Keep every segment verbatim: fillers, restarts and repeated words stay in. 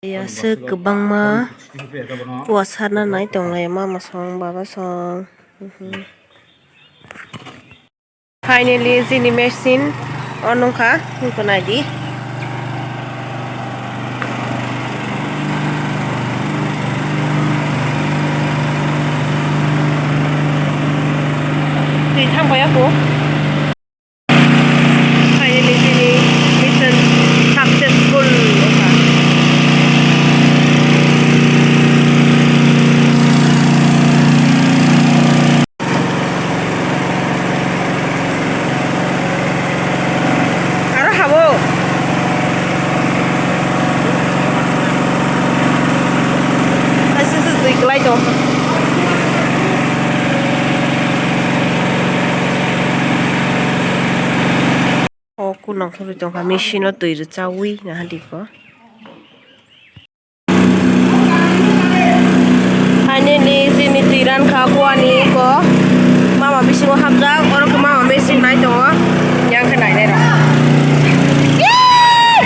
Ya se kwbangma kuasarna nai tonglai mama song baba song. Mhm. Finally, chini machine o nungkha, nungkha naidi. Twi thang bai ako. Finally, chini mission successful wngkha. Aro habo. Kaisa se twi kwlai tong. O kunang khorwi tongkha, machine o twi rwchawi naha dikho. Finally, chini twi rankha kuani ko. Mama bisingo hapjak, oro khe mama machine nai tongo. Yang khe nainai rok. Yee!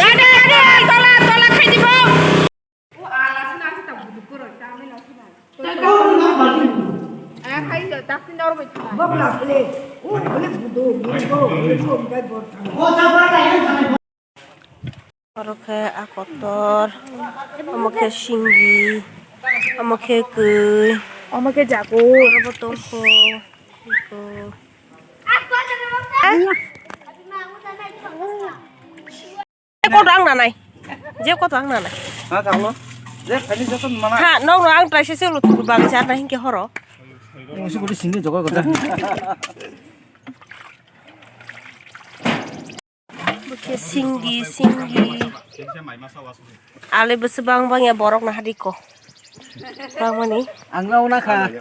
Dada, dada, tola, tola khai di bo. Oro khe a kotor, omo khe singwi, omo khe kwi, omo khe jago. Oro bo tongkho, tongkho. Je kotor ang nanai. Je kotor ang nanai. Ha, thanglo. Je, khaini joto mana. Ha, nokno ang try se se ulo tubu bagwi charna hinkhe horo. Musu budi singni jogo goda. Bokhe singdi, singdi. Ale bwswk bang bang ya borok na hadiko. Bangmani. Ang na una kha.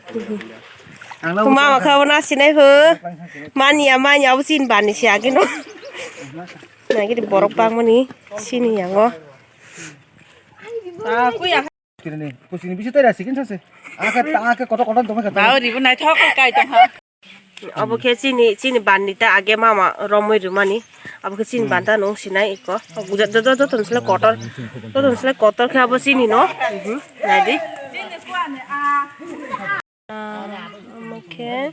Ang na Mama kha na sinai ho. Mani ya, mani ya, sin bani si agi no. Nagi di borok bangmani sini yango. Aku ya. Kini, kusini bisi tera sikin sase. Ake, ake koto koto dong kata. Tahu ribu nai thok kai tong ha. Obo khe chini, chini bandi ta age mama romwi rwmani. Abo khe chini banta nung sinai iko. Joto, joto, joto ni slai kotor. Joto ni slai kotor khe abo chini no. Mhm. Naidi. Ah, omo khe.